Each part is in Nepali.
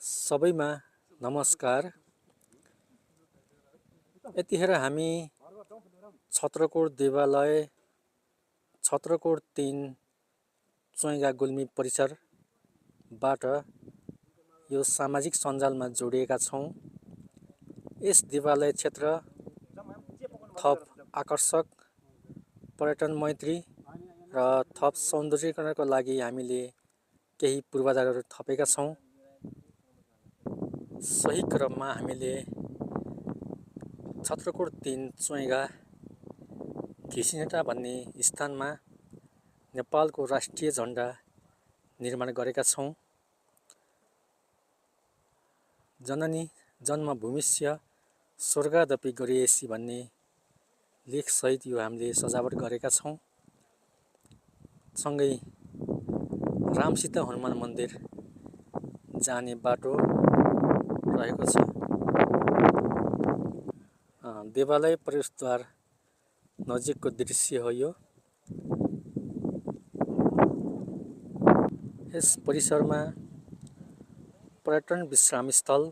सबैमा नमस्कार। यतिखेर हामी छत्रकोट देवालय छत्रकोट 3 चुइगा गुल्मी परिसरबाट यो सामाजिक सञ्जालमा जोडिएका छौँ। यस देवालय क्षेत्र थप आकर्षक, पर्यटन मैत्री र थप सौन्दर्यीकरणको लागि हामीले केही पूर्वाधारहरू थपेका छौँ। सही क्रममा हामीले छत्रकोट 3 चुइगा घिसिनेटा भन्ने स्थानमा नेपालको राष्ट्रिय झण्डा निर्माण गरेका छौँ। जननी जन्मभूमिस्य स्वर्गादपि गरीयसी भन्ने लेखसहित यो हामीले सजावट गरेका छौँ। सँगै रामसीता हनुमान मन्दिर जाने बाटो रहेको छ। देवालय प्रवेशद्वार नजिकको दृश्य हो यो। यस परिसरमा पर्यटन विश्राम स्थल,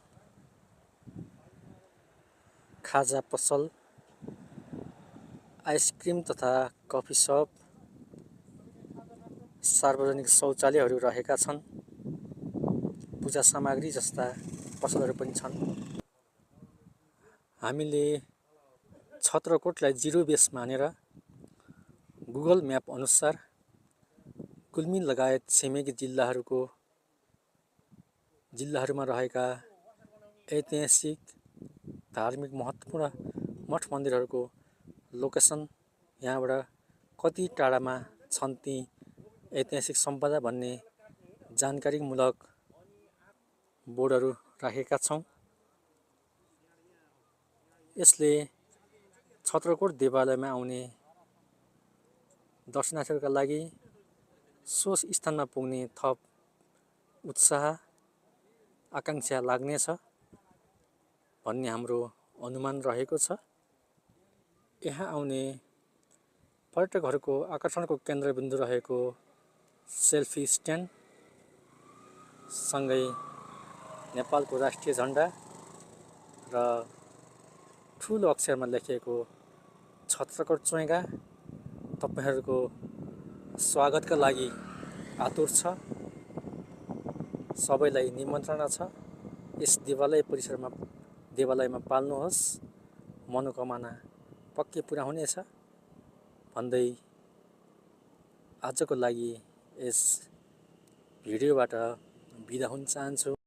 खाजा पसल, आइसक्रिम तथा कफी सप, सार्वजनिक शौचालयहरू रहेका छन्। पूजा सामग्री जस्ता पसलहरू पनि छन्। हामीले छत्रकोटलाई जिरो बेस मानेर गुगल म्याप अनुसार गुल्मी लगायत छिमेकी जिल्लाहरूमा रहेका ऐतिहासिक धार्मिक महत्त्वपूर्ण मठ मन्दिरहरूको लोकेसन, यहाँबाट कति टाढामा छन् ती ऐतिहासिक सम्पदा भन्ने जानकारीमूलक बोर्डहरू राखेका छौँ। यसले छत्रकोट देवालयमा आउने दर्शनार्थीहरूका लागि सो स्थानमा पुग्ने थप उत्साह, आकाङ्क्षा लाग्नेछ भन्ने हाम्रो अनुमान रहेको छ। यहाँ आउने पर्यटकहरूको आकर्षणको केन्द्रबिन्दु रहेको सेल्फी स्ट्यान्ड सँगै नेपालको राष्ट्रिय झण्डा र ठुलो अक्षरमा लेखिएको छत्रकोट चुइगा तपाईहरूको स्वागतका लागि आतुर छ। सबैलाई निमन्त्रणा छ। यस देवालयमा पाल्नुहोस्, मनोकामना पक्कै पुरा हुनेछ भन्दै आजको लागि यस भिडियोबाट बिदा हुन चाहन्छु।